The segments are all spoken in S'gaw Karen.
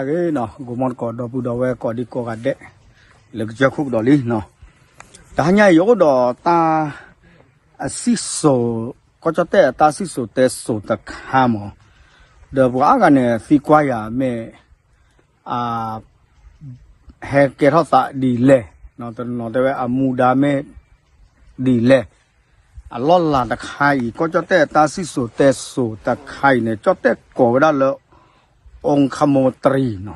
ဂ့ၤနီၤ ဂီၤမီတကိး ဒီပုၢ်ဒီဝဲၢ်ကိးဒံကိးဂၤဒဲး လၢကစၢၢ်ခိၣ်ကဒီးလံနီၤ. တဟါညါအံၤ ယအိၣ်ဒီးတၢ်အစံၣ်စိၤ ကီၢ်ကၠီၣ်တဲၣ်အတၢ်စံၣ်စိၤတဲစိၤတခါမး, ဒီးပှၤအါဂၤန့ၣ် သံကွၢ်ယၤမ့ၢ် အ ဟဲကဲထီၣ်သးဒ်လဲၣ်, တနီၤတဲဝဲအမူဒါမ့ၢ်ဒ်လဲၣ်. အလီၢ်လၤတခါအံၤ ကီၢ်ကၠီၣ်တဲၣ်အတၢ်စံၣ်စိၤတဲစိၤတခါအံၤန့ၣ် ကၠီၣ်တဲၣ်ကိးဝဲဒၣ်လၢ အူခမိတရံနီၤ.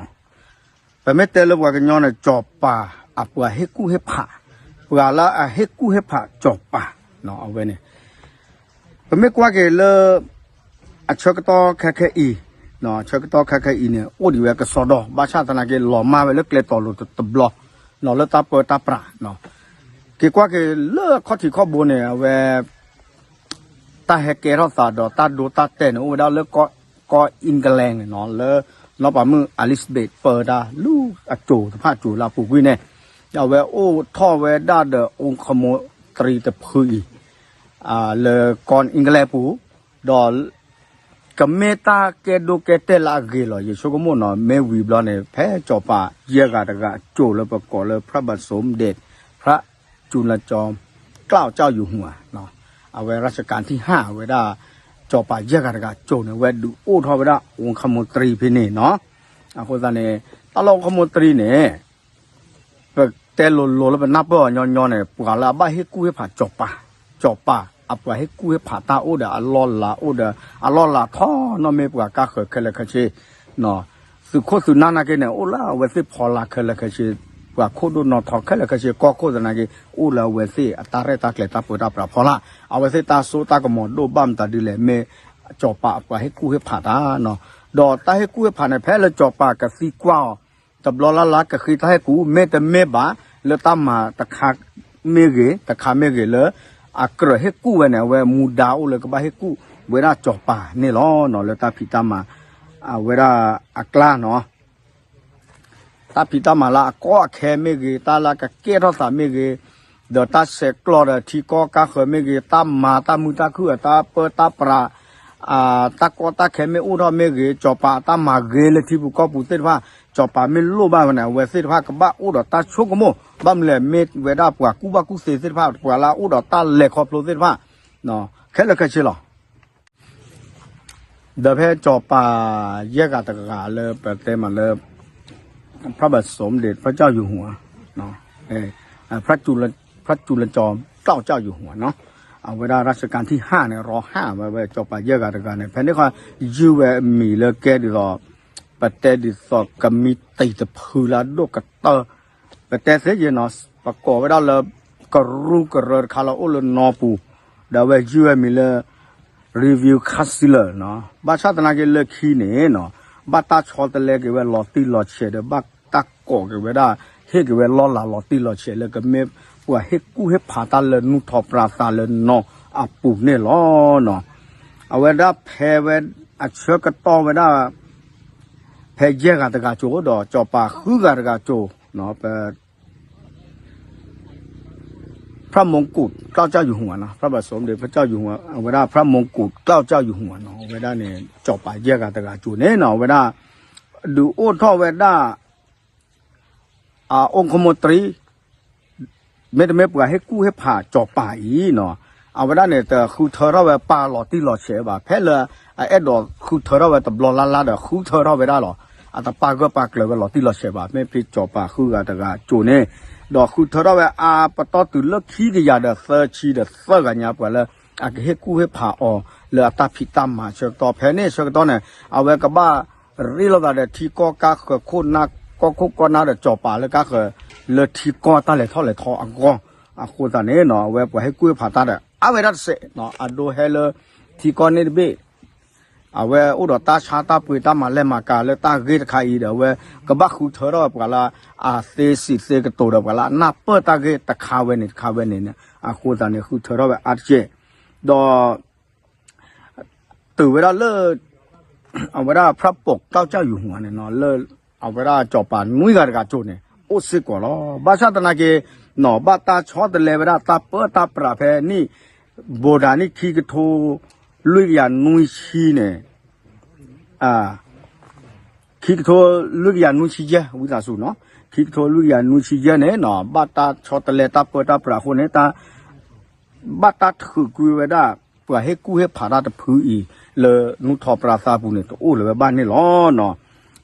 ပမ့ၢ်တဲလၢပှၤကညီန့ၣ် စီၤပၤအပှၤဟ့ၣ်ကူၣ်ဟ့ၣ်ဖး, ပှၤလၢအဟ့ၣ်ကူၣ်ဟ့ၣ်ဖးစီၤပၤ, အဝဲန့ၣ် ပမ့ၢ်ကွၢ်က့ၤလၢ အဆၢကတီၢ်ခဲခဲအံၤ, အဆၢကတီၢ်ခဲခဲအံၤန့ၣ် အိၣ်ဒံးဝဲကစီဒီ ဘၣ်ဆၣ်သနာ်က့ လီၤမၢ်ဝဲလၢကျဲတီၤလိၤတဘျီ, လၢတၢ်ပၢတၢ်ပြး, က့ၤကွၢ်က့ၤလၢခီၣ်ထံးခီၣ်ဘိန့ၣ် အဝဲ တၢ်ဟဲကဲထီၣ်သးဒီးတၢ်ဒိတၢ်တဲာ်န့ၣ် အိၣ်ဝဲဒၣ်လၢကီၢ် England န့ၣ်နီၤ, လၢနီၢ်ပၤမုၣ် Elizabeth ပၢတၢ်လၢအစိၤတဖၣ်စိၤလၢအပူၤကွံာ်န့ၣ်, အဝဲအိၣ်ထီၣ်ဝဲဒၣ်ဒီး အူခမိတရံတဖုအံၤ လၢကီၢ် England ပူၤ, ဒီး ကမ့ၢ်တၢ်ကဲဒိကဲတဲာ်လၢအဂ့ၤလီၤ. ယဆိကမိၣ်နီၤ မ့ၢ်ဝံၤဘျီန့ၣ် ဖဲစီၤပၤယဲၢ်ဂၤတဂၤအစိၤလၢပကိးလၢ พระบาทสมเด็จ พระจุลจอมเกล้าเจ้าอยู่หัว အဝဲ รัชกาลที่ห้า ဝဲဒၣ် စီၤပၤယဲၢ်ဂၤတဂၤအစိၤန့ၣ် ဝဲဒုးအိၣ်ထီၣ်ဝဲဒၣ် အူခမိတရံဖဲန့ၣ်နီၤ. အဃိသတးန့ၣ် တၢ်လၢအူခမိတရံန့ၣ် ပတဲလိၤလိၤလၢပနၢ်ပၢၢ်အီၤညီညီန့ၣ် ပှၤလၢအဘၣ်ဟ့ၣ်ကူၣ်ဟ့ၣ်ဖးစီၤပၤ, စီၤပၤ အပှၤဟ့ၣ်ကူၣ်ဟ့ၣ်ဖးတၢ်အိၣ်ဒီးအလီၢ်လၤအိၣ်ဒီး အလီၢ်လၤထီၣ်နီၢ်မ့ၢ်ပှၤကါဃၢၤခဲလၢာ်ခဲဆ့, သုးခိၣ်သုးနၢ်နာ်က့န့ၣ် အိၣ်လၢအဝဲသ့ၣ်ဖီလာ်ခဲလၢာ်ခဲဆ့, ပှၤခိၣ်ဒိၣ်နီၢ်ထီခဲလၢာ်ခဲဆ့ ကီၢ်ခိၣ်သနာ်က့ အိၣ်လၢအဝဲသ့ၣ်အတၢ်ရဲၣ်တၢ်ကျဲၤတၢ်ပၢတၢ်ပြးဖီလာ်, အဝဲသ့ၣ်တၢ်စိတၢ်ကမီၤဒိၣ်ဘၣ်မတၤဒ်လဲၣ် မ့ၢ်စီၤပၤအပှၤဟ့ၣ်ကူၣ်ဟ့ၣ်ဖးတၢ်နီၤ. ဒီးတၢ်ဟ့ၣ်ကူၣ်ဟ့ၣ်ဖးန့ၣ် ဖဲလၢစီၤပၤကသံကွၢ်အီၤ တဘျီလၢ်လၢ်ကဃ့တၢ်ဟ့ၣ်ကူၣ် မ့တမ့ၢ်ဘၣ် လၢတၢ်မၤတခါမ့ၢ်ဂ့ၤ တခါမ့ၢ်ဂ့ၤလၢ အကြၢးဟ့ၣ်ကူၣ်ဝဲန့ၣ် အဝဲမူဒါအိၣ်လၢကဘၣ်ဟ့ၣ်ကူၣ်ဝဲဒၣ်စီၤပၤန့ၣ်လီၤ. လၢတၢ်ဖံးတၢ်မၤ အဝဲဒၣ်အကျါနီၤ တၢ်ဖံးတၢ်မၤလၢအကီအခဲမ့ၢ်ဂ့ၤ, တၢ်လၢကကဲထီၣ်သးမ့ၢ်ဂ့ၤ, ဒီးတၢ်ဆဲးကျိးဒီးထံကီၢ်ကါဃၢၤမ့ၢ်ဂ့ၤ, တၢ်မၤတၢ်မုာ်တၢ်ခုၣ်အတၢ်ပၢတၢ်ပြး တၢ်ကီတၢ်ခဲမ့ၢ်အိၣ်ထီၣ်မ့ၢ်ဂ့ၤ, စီၤပၤအတၢ်မၤဂ့ၤလၢထံပူၤကီၢ်ပူၤသ့ၣ်တဖၣ်, စီၤပၤမ့ၢ်လိၣ်ဘၣ်ဝဲန့ၣ် အဝဲသ့ၣ်တဖၣ်ကဘၣ်အိၣ်ဒီးတၢ်ဆိကမိၣ်, ဘၣ်မနုၤလဲၣ် မ့ၢ်ဝဲဒၣ်ပှၤကူၣ်ဘၣ်ကူၣ်သ့သ့ၣ်တဖၣ်, ပှၤလၢအအိၣ်ဒီးတၢ်လဲၤခီဖျိသ့ၣ်တဖၣ်, ခဲလၢာ်ခဲဆ့လီၤ. ဒီးဖဲစီၤပၤယဲၢ်ဂၤတဂၤလၢပတဲမးလၢ พระบาทสมเด็จพระเจ้าอยู่หัว พระจุล พระจุลจอมเกล้าเจ้าอยู่หัวနီၤ, အဝဲဒၣ် รัชกาลที่ห้าန့ၣ် ရီၣ်ဟၣ်ဝဲဝဲစီၤပၤယဲၢ်ဂၤတဂၤန့ၣ် ဖဲန့ၣ်ခီ ယုၢ်ဝဲအမံၤလၢကဲဒ်သိး ပတဲဒ်သိးကမံးတံာ်တဖုလၢအဒိၣ်ကတၢၢ် ပတဲသ့ယဲၢ်နီၤ, ပကိးဝဲဒၣ်လၢ ကရူၢ်ကရၢတခါလၢအိၣ်လၢနီပူၤ, ဒီးအဝဲယုၢ်ဝဲမံၤလၢ Revere Councillor နီၤ, ဘၣ်ဆၣ်သနာ်က့လၢခံန့ၣ်နီၤ, ဘၣ်တၢ်ဆီတလဲက့ၤဝဲလီၤတံၢ်လီၤဆဲးဒီး ဘၣ်တၢ်ကိးက့ၤဝဲဒၣ် ဟ့ၣ်က့ၤဝဲလီၢ်လၤလီၤတံၢ်လီၤဆဲးလၢကမ့ၢ်ပှၤဟ့ၣ်ကူၣ်ဟ့ၣ်ဖးတၢ်လၢနူၢ်ထီၣ်ပြးသးလၢနီအပူၤန့ၣ်လီၤ. အဝဲဒၣ်ဖဲဝဲအဆၢကတီၢ်ဝဲဒၣ် ဖဲယဲၢ်ဂၤတဂၤစိၤဒီး စီၤပၤဃုဂၤတဂၤစိၤ พระมงกุฎเกล้าเจ้าอยู่หัวနီၤ, พระบาทสมเด็จพระเจ้าอยู่หัว အဝဲဒၣ် พระมงกุฎเกล้าเจ้าอยู่หัวနီၤ, အဝဲဒၣ်န့ၣ် စီၤပၤယဲၢ်ဂၤတဂၤစိၤန့ၣ်နီၤ, အဝဲဒၣ် ဒုးအိၣ်ထီၣ်ဝဲဒၣ် အအိၣ်ခမိတရံ မ့တမ့ၢ်ပှၤဟ့ၣ်ကူၣ်ဟ့ၣ်ဖးစီၤပၤအံၤနီၤ, အဝဲဒၣ်န့ၣ် တဃုထၢထီၣ်ဝဲပၢ်လီၤတံၢ်လီၤဆဲးဘၣ်, ဖဲလၢအအဲၣ်ဒိးဃုထၢထီၣ်ဝဲတဘျီလၢ်လၢ်ဒီး ဃုထၢထီၣ်ဝဲဒၣ်လီၤ, အတပာ်ဂၢၢ်ပာ်ကျၢၤဝဲလီၤတံၢ်လီၤဆဲးဘၣ်, မ့ၢ်ဖဲစီၤပၤဃုဂၤတဂၤစိၤန့ၣ်, ဒီးဃုထၢထီၣ်ဝဲအါပတီၢ်တုၤလၢခံကယၤဒီးသၢဆံဒီးသၢဂၤညါပှၤလၢ အကဟ့ၣ်ကူၣ်ဟ့ၣ်ဖးအီၤလၢအတၢ်ဖံးတၢ်မၤအဆၢကတီၢ်, ဖဲန့ၣ်အဆၢကတီၢ်န့ၣ် အဝဲကဘၣ် ရ့လိာ်သးဒီးထံကီၢ်ကါဃၢၤခိၣ်နၢ် ကီၢ်ခိၣ်ကီၢ်နၢ်ဒီးစီၤပၤလၢကါဃၢၤ လၢထံကီၢ်တၢ်လဲၤထီၣ်လဲၤထီအဂီၢ်, အဃိသတးန့ၣ်နီၤ အဝဲပှၤဟ့ၣ်ကူၣ်ဟ့ၣ်ဖးတၢ်ဒီး အါဝဲဒၣ်တစဲးနီၤ, အဒိဟဲလၢ ထံကီၢ်န့ၣ်တဘ့ၣ်, အဝဲအိၣ်ဒီးတၢ်ဆါတၢ်ပှ့ၤတၢ်မၤလဲၢ်မၤကၤလၢတၢ်ဂ့ၢ်တခါအံၤဒီး အဝဲကဘၣ်ဃုထၢထီၣ်ဝဲပှၤလၢအသ့စံးသ့ကတိၤဒီးပှၤလၢအနၢ်ပၢၢ်တၢ်ဂ့ၢ်တခါဝဲန့ၣ်တခါဝဲန့ၣ်, အဃိသတးန့ၣ် ဃုထၢထီၣ်ဝဲအါတစဲး, ဒီး တုၤဝဲဒၣ်လၢ အဝဲဒၣ် พระปกเกล้าเจ้าอยู่หัวန့ၣ်နီၤ, လၢအဝဲဒၣ်စီၤပၤနွံဂၤတဂၤစိၤန့ၣ် အိၣ်စ့ၢ်ကီးလီၤ. ဘၣ်ဆၣ်သနာ်က့ နီၤ ဘၣ်တၢ်ဆီတလဲဝဲဒၣ်တၢ်ပၢတၢ်ပြးဖဲနံၣ် ဘိးဒၣ်နံၣ်ခံကထိ လွံၢ်ကယၤနွံဆံန့ၣ် အ ခံကထိလွံၢ်ကယၤနွံဆံယဲၢ် ဝံသးစူၤနီၤ, ခံကထိလွံၢ်ကယၤနွံဆံယဲၢ်န့ၣ်နီၤ ဘၣ်တၢ်ဆီတလဲတၢ်ပၢတၢ်ပြးအဃိန့ၣ် တၢ် ဘၣ်တၢ်ထုးကွံာ်ဝဲဒၣ် ပှၤဟ့ၣ်ကူၣ်ဟ့ၣ်ဖးတၢ်တဖုအံၤ လၢနူၢ်ထီၣ်ပြးသးပူၤန့ၣ် တအိၣ်လၢၤဝဲဘၣ်န့ၣ်လီၤနီၤ.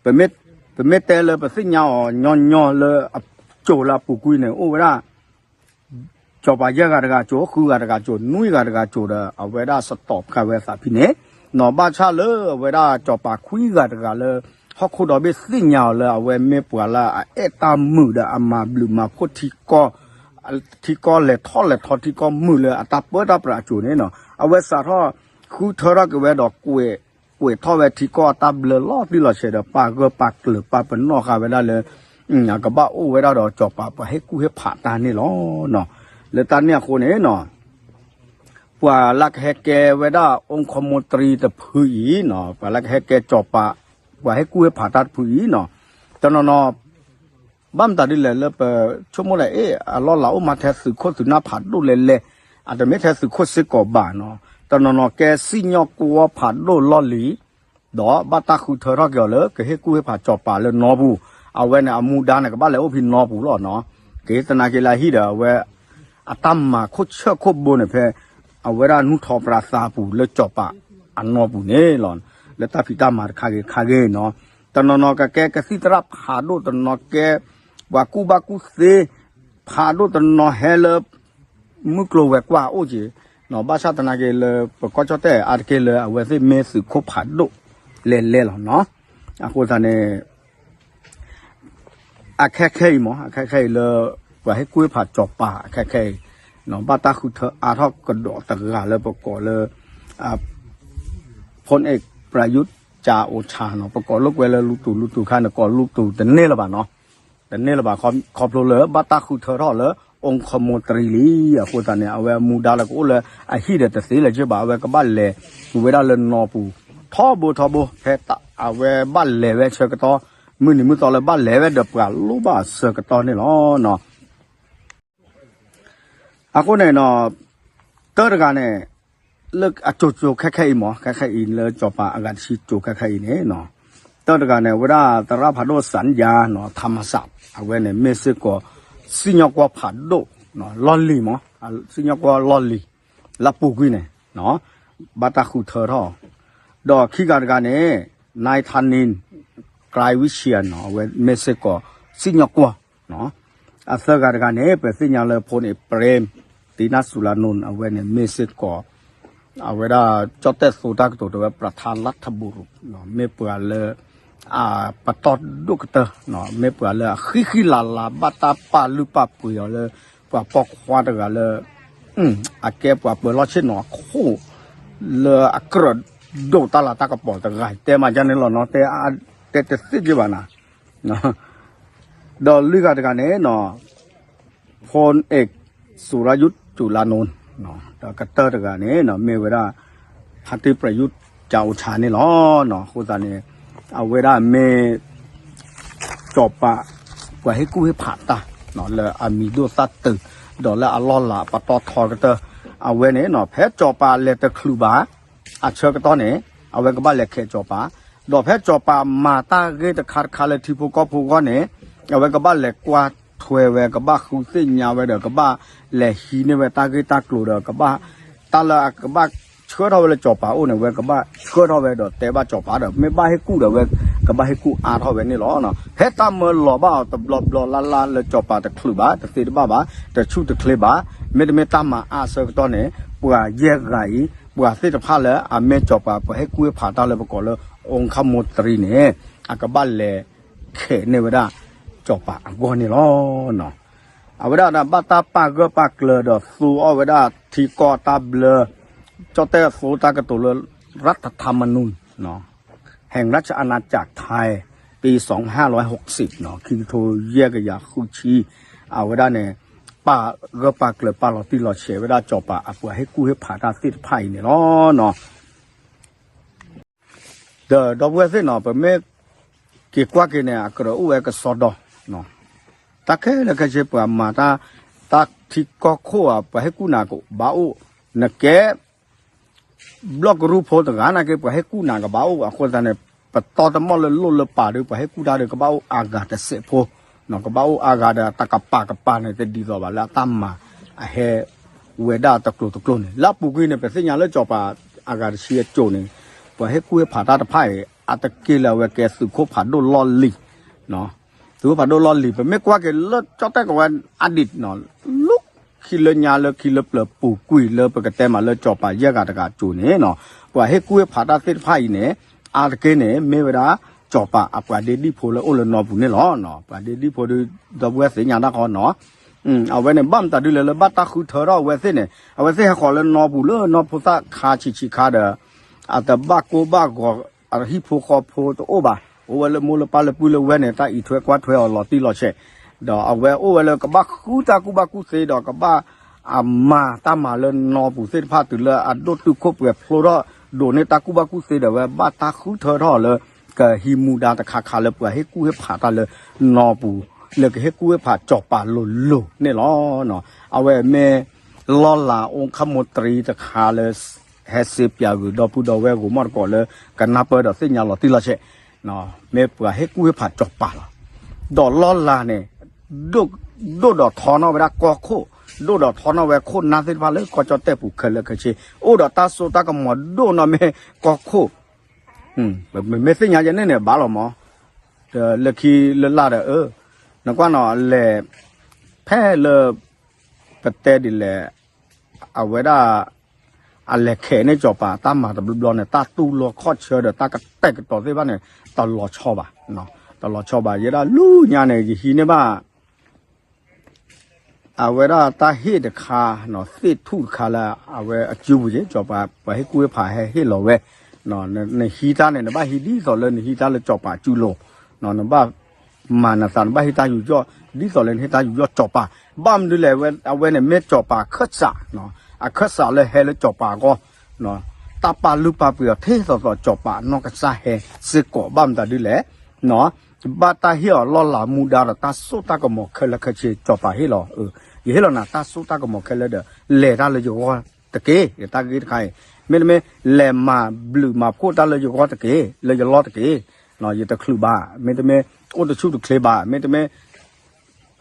ပမ့ၢ်တဲလၢပသ့ၣ်ညါအီၤညီညီလၢ အကၠိၤလၢအပူၤကွံာ်န့ၣ် အိၣ်ဝဲဒၣ် ကၠီၤပၤယဲၢ်ဂၤတဂၤကၠိၤ, ဃုဂၤတဂၤကၠိၤ, နွံဂၤတဂၤကၠိၤဒီး အဝဲဒၣ်စတီးဖျါဝဲသးဖဲန့ၣ်နီၤ. ဘၣ်ဆၣ်လၢအဝဲဒၣ်ကၠီၤပၤခွံဂၤတဂၤလၢ ဟီၣ်ခိၣ်ဒီဘ့ၣ်သ့ၣ်ညါအီၤလၢအဝဲမ့ၢ်ပှၤလၢအအဲၣ်တၢ်မုာ်ဒီးအမၤဘျုးမၤဖှိၣ်ထံကီၢ် ထံကီၢ်လဲၤထီၣ်လဲၤထီထံကီၢ်မုာ်လၢအတၢ်ပၢတၢ်ပြးအကၠိၤန့ၣ်နီၤ အဝဲစးထီၣ်ဃုထၢထီၣ်က့ၤဝဲဒီး ကွဲးထီၣ်ဝဲထံကီၢ်အတၢ်ဘျၢလီၤတံၢ်လီၤဆဲးဒီး ပာ်ဂၢၢ်ပာ်ကျၢၤပာ်ပနီၣ်ဃာ်ဝဲဒၣ်လၢ အကဘၣ်အိၣ်ဝဲဒၣ်ဒီးကၠီၤပၤပှၤဟ့ၣ်ကူၣ်ဟ့ၣ်ဖးတၢ်န့ၣ်လီၤနီၤ. လၢတၢ်န့ၣ်အဃိန့ၣ်နီၤ ပှၤလၢကဟဲကဲဝဲဒၣ် အိၣ်ခီမိတရံတဖုအံၤနီၤ ပှၤလၢကဟဲကဲကၠီၤပၤ ပှၤဟ့ၣ်ကူၣ်ဟ့ၣ်ဖးတၢ်တဖုအံၤနီၤ တနီၤနီၤ ဘၣ်မတၤဒ်လဲၣ်လၢပဆိကမိၣ်ဒၣ် အ့ၣ် အလီၢ်လၤအိၣ်မးထဲသုးခိၣ်သုးနၢ်ဖးဒိၣ်လဲၣ်လဲၣ်, အတမ့ၢ်ထဲသုးခိၣ်စ့ၢ်ကီးဘၣ်နီၤ. တနီၤနီၤကဲစံၣ်ညီၣ်ကွီၢ်ဖးဒိၣ်လီၢ်လံၤ, ဒီးဘၣ်တၢ်ဃုထၢထီၣ်က့ၤအီၤလၢ ကဟ့ၣ်ကူၣ်ဟ့ၣ်ဖးကၠီၤပၤလၢနီပူၤ, အဝဲန့ၣ်အမူဒါန့ၣ် ကဘၣ်လဲၤအိၣ်ဖဲနီပူၤလီၤနီၤ. က့ၤသနာ်က့လၢအဟံၣ်ဒီးအဝဲ အတၢ်မၤခိၣ်ဆၢၣ်ခိၣ်ဘိန့ၣ်ဖဲ အဝဲဒၣ်နူၢ်ထီၣ်ပြးသးပူၤလၢကၠီၤပၤအနီပူၤန့ၣ်လီၤ. လၢတၢ်ဖံးတၢ်မၤတခါဂ့ၤခါဂ့ၤနီၤ တနီၤနီၤကကဲကသံၣ်သရၣ်ဖးဒိၣ် တနီၤကဲ ပှၤကူၣ်ဘၣ်ကူၣ်သ့ ဖးဒိၣ် တနီၤဟဲလၢ မုၢ်ကျိၤဝဲၤကွာ်အိၣ်က့ၤနီၤ. ဘၣ်ဆၣ်သနာ်က့လၢပကီၢ်ကၠီၣ်တဲၣ်အါတက့ၢ်လၢအဝဲသ့ၣ်မ့ၢ်သုးခိၣ်ဖးဒိၣ်လဲၣ်လဲၣ်လီၤနီၤ. အဃိသတးန့ၣ် အခဲခဲအံၤမး အခဲခဲအံၤလၢ ပှၤဟ့ၣ်ကူၣ်ဟ့ၣ်ဖးကၠီၤပၤအခဲခဲအံၤ ဘၣ်တၢ်ဃုထၢအါထီၣ်ကဒီးတဂၤလၢပကိးလၢ ဖိန့ၣ် ပြယူးကၠၤအိၣ်ဆၣ်နီၤ ပကိးလိာ်ကွဲလၢလူတူၢ်လူတူၢ်ခါန့ၣ် ကိးလူတူၢ်တန့ၢ်လၢၤဘၣ်နီၤ. တန့ၢ်လၢၤဘၣ် ခီဖျိလၢဘၣ်တၢ်ဃုထၢထီၣ်လၢ အိၣ်ခီမိတရံလံ. အဃိသတးန့ၣ် အဝဲမူဒါလၢကအိၣ်လၢအဟံၣ်ဒီးတသ့လၢၤက့ဘၣ် အဝဲကဘၣ်လဲၤဝဲဒၣ်လၢနီၢ်ပူၤ ထီဘိထီဘိ ဖဲအဝဲဘၣ်လဲၤဝဲဆၢကတီၢ် မုၢ်နံၤမုၢ်သီလၢဘၣ်လဲၤဝဲဒီးပှၤလိၣ်ဘၣ်အဆၢကတီၢ်န့ၣ်လီၤ. အဃိန့ၣ်နီၤ တၢတဂၤန့ၣ် လၢအကၠိၤကၠိၤခဲခဲအံၤမး ခဲခဲအံၤလၢကၠီၤပၤအဂၤတဆံကၠိၤခဲခဲအံၤန့ၣ်နီၤ တၢတဂၤန့ၣ် ဝဲဒၣ်သရၣ်ဖးဒိၣ်စၣ်ယါနီၤ ထါမစး အဝဲန့ၣ်မ့ၢ်စ့ၢ်ကီး စံၣ်ညီၣ်ကွီၢ်ဖးဒိၣ် လီၢ်လံၤမး စံၣ်ညီၣ်ကွီၢ်လီၢ်လံၤ လၢပူၤကွံာ်န့ၣ် ဘၣ်တၢ်ဃုထၢထီၣ် ဒီးခံဂၤတဂၤန့ၣ် နၢၢ်ထါနံၣ် ကျဲဝံၣ်ဆံယါနီၤ အဝဲမ့ၢ်စ့ၢ်ကီး စံၣ်ညီၣ်ကွီၢ် အသၢဂၤတဂၤန့ၣ် ပသ့ၣ်ညါလၢဖိန့ၣ် ပြ့ၣ် တံနၢ်စူၤလါနိၣ် အဝဲန့ၣ်မ့ၢ်စ့ၢ်ကီး အဝဲဒၣ်ကၠီၣ်တဲၣ်သိတၢ်ကတိၤတဲဝဲ ပြထါလၢထဘူရူၣ် မ့ၢ်ပှၤလၢ ပတီၢ်ဒိၣ်ကတၢၢ် မ့ၢ်ပှၤလၢအဃံဃံလၤလၤ ဘၣ်တၢ်ပာ်လုၢ်ပာ်ပှ့ၤအီၤလၢ ပှၤပိာ်ခွါတဂၤလၢ အကဲပှၤပၢၤလီၢ်ဆ့ၣ်နီၤအခိၣ် လၢအကြၢးဒိၣ်တၢ်လၤတၢ်ကပီၤတဂၤ တဲမၤဒ်န့ၣ်လီၤနီၤ တဲတသ့က့ဘၣ်နၤ ဒီးလွံၢ်ဂၤတဂၤန့ၣ်နီၤ ဖိန့ၣ် စူၤရၣ်ယူးစူၤလါနိၣ် ဒီးကတၢၢ်တဂၤန့ၣ်နီၤ မ့ၢ်ဝဲဒၣ် ဖါတံၢ်ပြယူးကၠၤအိၣ်ဆၣ်န့ၣ်လီၤ. အဃိသတးန့ၣ် အဝဲဒၣ်မ့ၢ် ကၠီၤပၤ ပှၤဟ့ၣ်ကူၣ်ဟ့ၣ်ဖးတၢ် လၢအမံၤဒိၣ်သၣ်တုာ် ဒီးလၢအလီၢ်လၤပတီၢ်ထီကတၢၢ် အဝဲန့ၣ်နီၤ ဖဲကၠီၤပၤလဲၤတချုးဘၣ် အဆၢကတီၢ်န့ၣ် အဝဲကဘၣ်လဲၤခဲးကၠီၤပၤ, ဒီးဖဲကၠီၤပၤမၤတၢ်ဂ့ၢ်တခါတခါလၢထံဖိကီၢ်ဖိအဂီၢ်န့ၣ် အဝဲကဘၣ်လဲၤကွၢ်ထွဲဝဲ ကဘၣ်ဃုသ့ၣ်ညါဝဲဒီး ကဘၣ်လဲၤဟံးန့ၢ်ဝဲတၢ်ဂ့ၢ်တၢ်ကျိၤဒီး ကဘၣ် တၢ်လၢအကဘၣ်ဆှၢထီၣ်ဝဲလၢကၠီၤပၤအိၣ်န့ၣ် အဝဲကဘၣ်ဆှၢထီၣ်ဝဲဒီးတဲဘၣ်ကၠီၤပၤဒီး မ့ၢ်ဘၣ်ဟ့ၣ်ကူၣ်ဒီး အဝဲကဘၣ်ဟ့ၣ်ကူၣ်အါထီၣ်ဝဲန့ၣ်လီၤ. ဖဲတၢ်မၢလီၤဘၣ်အီၤတဘျီဘျီလၢ်လၢ်လၢကၠီၤပၤတချုးဘၣ် တသ့တဘၣ်ဘၣ် တဆူၣ်တချ့ဘၣ် မ့တမ့ၢ်တၢ်မၤအါအဆၢကတီၢ်န့ၣ် ပှၤယဲၢ်ဂၤအံၤ ပှၤသ့ၣ်တဖၣ်လၢအမ့ၢ်ကၠီၤပၤ ပှၤဟ့ၣ်ကူၣ်ဟ့ၣ်ဖးတၢ်လၢပကိးလၢ အိၣ်ခီမိတရံန့ၣ် အကဘၣ်လဲၤခဲးန့ၢ်ဝဲဒၣ် ကၠီၤပၤအဂီၢ်န့ၣ်လီၤ. အဝဲဒၣ်ဘၣ်တၢ်ပာ်ဂၢၢ်ပာ်ကျၢၤဒီးသူအီၤဝဲဒၣ်ထံကီၢ်တၢ်ဘျၢ ကၠီၣ်တဲၣ်သိတၢ်ကတိၤလၢ ရၢၢ်ထထါမနူၣ် แห่งราชอาณาจักรไทย ปีสองห้าร้อยหกสิบနီၤ ခံကထိယဲၢ်ကယၤဃုဆံ အဝဲဒၣ်န့ၣ် ပာ်ဂၢၢ်ပာ်ကျၢၤပာ်လီၤတံၢ်လီၤဆဲးဝဲဒၣ်ကၠီၤပၤ အပှၤဟ့ၣ်ကူၣ်ဟ့ၣ်ဖးတၢ်သ့ၣ်တဖၣ်အံၤန့ၣ်လီၤ. ဒီးဒီပုၢ်ဝဲၢ်သ့ၣ်နီၤ ပမ့ၢ်က့ၤကွၢ်က့ၤန့ၣ် အကြၢးအိၣ်ဝဲကစီဒီ တၢ်ခဲလၢာ်ခဲဆ့ပှၤမၤတၢ် တၢ်ထံကီၢ်ခိၣ်ဧါ ပှၤဟ့ၣ်ကူၣ်နၤကဘၣ်အိၣ် နကဲ ဘျီၣ်ကရူၢ်ဖိတဂၤနာ်က့ ပှၤဟ့ၣ်ကူၣ်နၤကဘၣ်အိၣ် အဃိသတးန့ၣ် ပတီတမီၢ်လၢလိၣ်လၢပၢ်ဒီး ပှၤဟ့ၣ်ကူၣ်တၢ်ဒီး ကဘၣ်အိၣ်အါဂၤတစဲးဖိ, ကဘၣ်အိၣ်အါဂၤဒီး တကပၤကပၤန့ၣ် တဒ်သိးဘၣ်လၢအတၢ်မၤ အဟဲဝဲဒၣ်တကျိၤတကျိၤန့ၣ် လၢအပူၤကွံာ်န့ၣ် ပသ့ၣ်ညါလၢစီၤပၤအဂၤတဆံအစိၤန့ၣ် ပှၤဟ့ၣ်ကူၣ်ဟ့ၣ်ဖးတၢ်တဖၣ်အံၤ အါတက့ၢ်လၢအဝဲကဲသုးခိၣ်ဖးဒိၣ်လီၢ်လံၤ သုးခိၣ်ဖးဒိၣ်လီၢ်လံၤ ပမ့ၢ်ကွၢ်က့ၤလၢကၠီၣ်တဲၣ်ကဝဲအါဒံး လၢခံလၢညါလၢခံလၢပျၢၤပူၤကွံာ်လၢပကတဲမးလၢစီၤပၤယဲၢ်ဂၤတဂၤအစိၤန့ၣ်နီၤ ပှၤဟ့ၣ်ကူၣ်ဟ့ၣ်ဖးတၢ်သ့ၣ်တဖၣ်အံၤန့ၣ် အါတက့ၢ်န့ၣ် မ့ၢ်ဝဲဒၣ် စီၤပၤအပှၤဒ့ဒံၣ်ဖိလၢအိၣ်လၢနီပူၤန့ၣ်လီၤ. ပှၤဒ့ဒံၣ်ဖိဒီး ဒီပုၢ်ဝဲၢ်သ့ၣ်ညါတၢ်ဃီနီၤ အဝဲန့ၣ် ဘၣ်မတၤဒုလဲၣ်လၢဘၣ်တၢ်ဃုထၢထီၣ်အဝဲသ့ၣ်န့ၣ် အဝဲသ့ၣ်ဟဲဃီၤလၢနီပူၤလၢနီၢ်ဖိသၣ်ခါဆံးဆံးခါဒီး အတဘၣ်ကိၢ်ဘၣ်ဂီၤ အဟံၣ်ဖိဃီဖိတအိၣ်ဘၣ် အိၣ်ဝဲလၢမိၢ်လၢပၢ်လၢပုၢ်လၢဝဲၢ်န့ၣ် တၢ်အံးထွဲကွၢ်ထွဲအီၤလီၤတံၢ်လီၤဆဲး ဒီးအဝဲအိၣ်ဝဲလၢကဘၣ်ဃုတၢ်ကူၣ်ဘၣ်ကူၣ်သ့ဒီးကဘၣ် အမၤတၢ်မၤလၢနီပူၤသ့ၣ်တဖၣ်တုၤလၢအဒိၣ်တုာ်ခိၣ်ပှဲၤဖျိထီၣ် ဒိးန့ၢ်တၢ်ကူၣ်ဘၣ်ကူၣ်သ့ဒီး အဝဲဘၣ်တၢ်ဃုထၢထီၣ်လၢ ကဟံးမူဒါတခါခါလၢပှၤဟ့ၣ်ကူၣ်ဟ့ၣ်ဖးတၢ်လၢနီပူၤ လၢကဟ့ၣ်ကူၣ်ဟ့ၣ်ဖးစီၤပၤလိၤလိၤန့ၣ်လီၤ. အဝဲမ့ၢ် လီၢ်လၤအိၣ်ခၣ်မိၢ်တရံတခါလၢ ဟဲစ့ပၠးဂုာ်ဒီပုၢ်ဒီဝဲၢ်ဂိၤမီၣ်တကိးလၢ ကနၢ်ပၢၢ်ဒီးသ့ၣ်ညါလီၤတံၢ်လီၤဆဲး မ့ၢ်ပှၤဟ့ၣ်ကူၣ်ဟ့ၣ်ဖးစီၤပၤလီၤ. ဒီးလီၢ်လၤန့ၣ် ဒိၣ်ဒီးထီနီၣ်ဝဲဒၣ်ကီၢ်ခိၣ် ဒိၣ်ဒီးထီနီၣ်ဝဲခိၣ်နၢ်သ့ၣ်တဖၣ်လၢကီၢ်ကၠီၣ်တဲၣ်ပူၤခဲလၢာ်ခဲဆ့ အိၣ်ဒီးတၢ်စိတၢ်ကမီၤဒိၣ်နီၣ်မ့ၢ်ကီၢ်ခိၣ် ပမ့ၢ်သ့ၣ်ညါယဲန့ၣ်န့ၣ် ဘၣ်လီၤမး ဒီးလၢခံလၢလၢ်ဒီး နကွၢ်နီၤ အလဲၤ ဖဲလၢ ပတဲဒ်လဲၣ် အဝဲဒၣ် အလဲၤခဲးန့ၢ်စီၤပၤတၢ်မၤတဘျီဘျီန့ၣ် တၢ်တူၢ်လိာ်ခီၣ်ဆၢဒီးတၢ်ကတဲာ်ကတီၤသ့ၣ်တဖၣ်န့ၣ် တလီၤဆီဘၣ်, တလီၤဆီဘၣ် ယဲဒၣ်လၢညါန့ၣ် ယဟံးန့ၢ်ဘၣ် အဝဲဒၣ်တၢ်ဟ့ၣ်တခါ သ့ၣ်ထူၣ်တခါလၢ အဝဲအစုပူၤက့ၤ စီၤပၤ ပှၤဟ့ၣ်ကူၣ်ဟ့ၣ်ဖးဟဲဟ့ၣ်လီၤဝဲ, နဟံးတၢ်န့ၣ် နဘၣ်ဟံးဒ်သိးလၢနဟံးတၢ်လၢစီၤပၤအစုလိၤ, နဘၣ်မၤနသး နဘၣ်ဟ့ၣ်တၢ်ယူးယီၣ် ဒ်သိးလၢနဟ့ၣ်တၢ်ယူးယီၣ်စီၤပၤ, ဘၣ်မနုၤလဲၣ် အဝဲန့ၣ်မ့ၢ်စီၤပၤအခၢၣ်စး, အခၢၣ်စးလၢဟဲလၢစီၤပၤအဂီၢ် တၢ်ပာ်လုၢ်ပာ်ပှ့ၤအီၤ ထဲသိးသိးစီၤပၤအနီၢ်ကစၢ်ဟဲစ့ၢ်ကီး ဘၣ်မတၤဒ်လဲၣ် ဘၣ်တၢ်ဟ့ၣ်အီၤလီၢ်လၤမူဒါဒီးတၢ်စိတၢ်ကမီၤခဲလၢာ်ခဲဆ့ စီၤပၤဟ့ၣ်လီၤ, ယဟ့ၣ်လီၤနၤတၢ်စိတၢ်ကမီၤခဲလၢာ်ဒီး လဲၤတၢ်လၢယဂီၢ်တက့ၢ်, တၢ်ဂ့ၢ်တခါအံၤ, မ့တမ့ၢ် လဲၤမၤဘျုးမၤဖှိၣ်တၢ်လၢယဂီၢ်တက့ၢ်, လၢယလီၢ်တက့ၢ်, ယတချုးဘၣ်, မ့တမ့ၢ် အိၣ်တဆူၣ်တချ့ဘၣ်, မ့တမ့ၢ်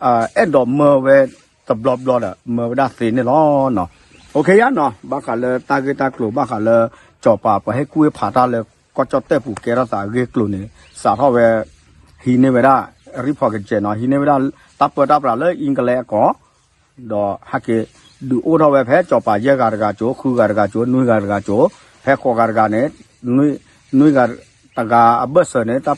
အဲၣ်ဒိးမၢဝဲတဘျီဘျီဒီး မၢဝဲဒၣ်သ့န့ၣ်လီၤ. အိၣ်ခ့ယါနီၤ ဘၣ်ဃးလၢတၢ်ဂ့ၢ်တၢ်ကျိၤ ဘၣ်ဃးလၢ စီၤပၤပှၤဟ့ၣ်ကူၣ်ဟ့ၣ်ဖးတၢ်လၢ ကီၢ်ကၠီၣ်တဲၣ်ပူၤကဲထီၣ်သးအဂ့ၢ်အကျိၤန့ၣ် စးထီၣ်ဝဲ ဟံးန့ၢ်ဝဲဒၣ် report ကကဲးနီၤ ဟံးန့ၢ်ဝဲဒၣ် တၢ်ပၢတၢ်ပြးလၢ English အကီၢ် ဒီးဟဲက့ၤ ဒုးအိၣ်ထီၣ်ဝဲဖဲစီၤပၤယဲၢ်ဂၤတဂၤကၠိ ဃုဂၤတဂၤကၠိ နွံဂၤတဂၤကၠိ ဖဲဃိးဂၤတဂၤန့ၣ် နွံဂၤတဂၤအဘၢၣ်စၢၤန့ၣ် တၢ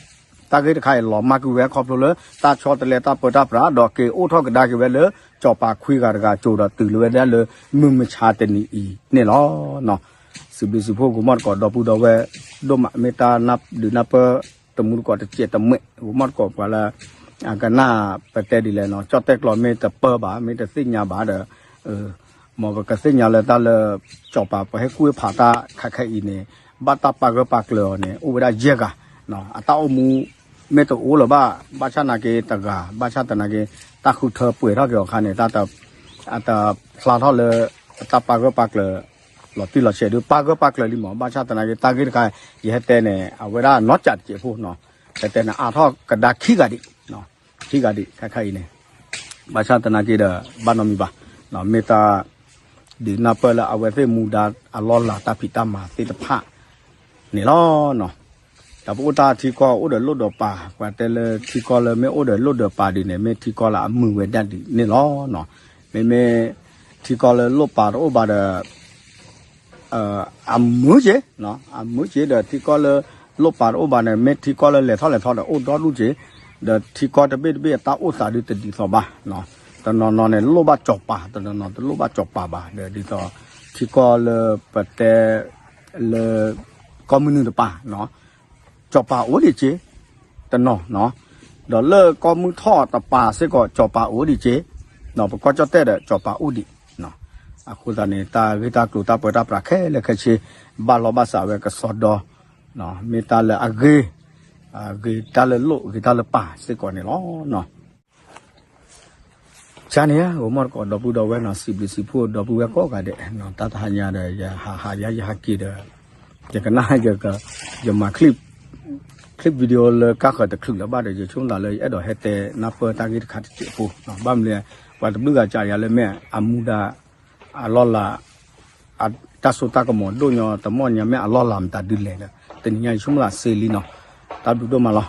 ်ဂ့ၢ်တခါအံၤလီၤမၢ်ကွံာ်ဝဲခီဖျိလၢ တၢ်ဆီတလဲတၢ်ပၢတၢ်ပြး ဒီးက့ၤအိၣ်ထီၣ်ကဒါက့ၤဝဲလၢ စီၤပၤခွံဂၤတဂၤကၠိဒီးတုၤလၢဝဲဒၣ်လၢ မုၢ်မဆါတနံၤအံၤန့ၣ်လီၤ. စံးဘျုးစံးဖှိၣ်ဂိၤမီၢ်တကိးဒီပုၢ်ဒီဝဲၢ် ဒိၣ်မး မ့ၢ်တၢ်နၢ်ဒုးနၢ်ပၢၢ် တမူတကိးတစဲးတမှဲး ဂိၤမီၢ်တကိးပှၤလၢ အကနၣ်ပတဲဒ်လဲၣ်နီၤ ကၠီၣ်တဲၣ်ကျိာ်မ့ၢ်တပၢဘၣ် မ့ၢ်တသ့ၣ်ညါဘၣ်ဒီး မ်ပကသ့ၣ်ညါလၢတၢ်လၢ စီၤပၤပှၤဟ့ၣ်ကူၣ်ဟ့ၣ်ဖးတၢ်ခဲခဲအံၤန့ၣ် ဘၣ်တၢ်ပာ်ဂၢၢ်ပာ်ကျၢၤအီၤန့ၣ် အိၣ်ဝဲဒၣ်ယဲၢ်ဂၤ အတၢ်အိၣ်မူ မ့ၢ်တအိၣ်လၢၤဘၣ် ဘၣ်ဆၣ်သနာ်က့တဂၤ ဘၣ်ဆၣ်သနာ်က့ တၢ်ဃုထၢပှဲၤထီၣ်က့ၤအီၤအခါန့ၣ် တၢ်တ အတဖျါထီၣ်လၢ တၢ်ပာ်ဂၢၢ်ပာ်ကျၢၤ လီၤတံၢ်လီၤဆဲးဒီး ပာ်ဂၢၢ်ပာ်ကျၢၤလံမး ဘၣ်ဆၣ်သနာ်က့ တၢ်ဂ့ၢ်တခါ ယဟဲတဲန့ၣ် အဝဲဒၣ်နီၢ်ကၠးတစဲးဖိနီၤ ဟဲတဲန့ၣ် အါထီၣ်ကဒါခံဂၤဒံး ခံဂၤဒံး ခဲခဲအံၤန့ၣ် ဘၣ်ဆၣ်သနာ်က့ဒီး ဘၣ်နီတမံၤဘၣ် မ့ၢ်တၢ် ဒုးနၢ်ပၢၢ်လၢအဝဲသ့ၣ်မူဒါအလီၢ်လၤတၢ်ဖံးတၢ်မၤသ့ၣ်တဖၣ်န့ၣ်လီၤ. ဒီးပအိၣ်တၢ်ထံကီၢ်အိၣ်ဒီးလိၣ်ဒီးပၤ ပှၤတဲလၢထံကီၢ်လၢမ့ၢ်အိၣ်ဒီးလိၣ်ဒီးပၤဒ်န့ၣ် မ့ၢ်ထံကီၢ်လၢအမုာ်ဝဲဒၣ်ဒ်န့ၣ်လီၤ. မ့မ့ၢ်ထံကီၢ်လၢလိၣ်ပၤတအိၣ်ဘၣ်ဒီး အမုာ်က့ၤ, အမုာ်က့ၤဒီးထံကီၢ်လၢ လိၣ်ပၤတအိၣ်ဘၣ်န့ၣ် မ့ၢ်ထံကီၢ်လၢလဲၤထီၣ်လဲၤထီဒီးအိၣ်ဒီဒူၣ်က့ၤ, ဒီးထံကီၢ်တဘ့ၣ်တဘ့ၣ်အတၢ်အိၣ်သးဒုးတဒ်သိးဘၣ်, တနီၤနီၤန့ၣ် လိၣ်ဘၣ်စီၤပၤ, တနီၤနီၤတလိၣ်ဘၣ်စီၤပၤဘၣ်, ဒီးဒ်သိး ထံကီၢ်လၢပတဲ လၢ ကီၢ်မုၢ်နုာ်တပၤ စီၤပၤအိၣ်ဒံးက့ၤ, တနီၤ, ဒီးလၢကီၢ်မုၢ်ထီၣ်တပၤစ့ၢ်ကီး စီၤပၤအိၣ်ဒံးက့ၤ, ပကီၢ်ကၠီၣ်တဲၣ်ဒီး စီၤပၤအိၣ်ဒံး, အဃိသတးန့ၣ် တၢ်ဂ့ၢ်တၢ်ကျိၤတၢ်ပၢတၢ်ပြးခဲလၢာ်ခဲဆ့ ဘၣ်လီၤဘၣ်စးဝဲကစီဒီ, မ့ၢ်တၢ်လၢအဂ့ၤ, ဂ့ၤတၢ်လၢလိၣ် ဂ့ၤတၢ်လၢပၤစ့ၢ်ကီးန့ၣ်လီၤ. ကန့ၣ် ဂီၤမီၢ်တကိးဒီပုၢ်ဒီဝဲၢ်နီၤ စံးဘျုးစံးဖှိၣ်ဒီပုၢ်ဝဲၢ်ကိးဂၤဒဲး, တၢ်တဟါညါဒီး ယဟးဟးယါယဟးက့ၤဒီး ယကနၣ်ယက ယမၤချံ clip video လၢကါဃၢၤတချုးလၢၤဘၣ်ဒီး ယဆိကမိၣ်သးလၢယအဲၣ်ဒိးဟဲတဲနၢ်ပၢၢ်တၢ်ဂ့ၢ်တခါတစဲးဖိ, ဘၣ်မနုၤလဲၣ်, ပှၤတဘျုးဂၤစံးယၤလၢမ့ၢ်အမူဒါ အလီၢ်လၤ တၢ်စိတၢ်ကမီၤဒိၣ်ညီ တမီၢ်ညီမ့ၢ်အလီၢ်လၤမတၤဒုလဲၣ်ဒီး တနံၤညါယဆိကမိၣ်သးစ့လံနီၤ, တၢ်ဘျုးဒိၣ်မးလီၤ.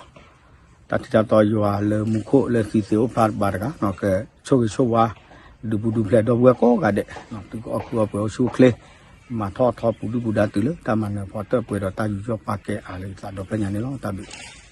တၢ်ထံတၢ်တီယွၤလၢမူခိၣ်လၢသံသ့အိၣ်ဖျါတဘၣ်တဂၤ ကဆိၣ်ဂ့ၤဆိၣ်ဝါ ဒုးပူၤဒုးဖျဲးဒီပုၢ်ဝဲၢ်ကိးဂၤဒဲး, သုကအီၣ်ကုအီပှဲၤအိၣ်ဆူၣ်အိၣ်ချ့, မၤထီၣ်ထီပူၤဒုၣ်ပူၤဒါတုၤလၢ တၢ်မၤနၢၤဖီတၢၣ်ပှဲၤဒီးတၢ်ယူးယီၣ်ပာ်ကဲအါလၢယသးဒီဖျၢၣ်ညါန့ၣ်လီၤ. တၢ်ဘျုး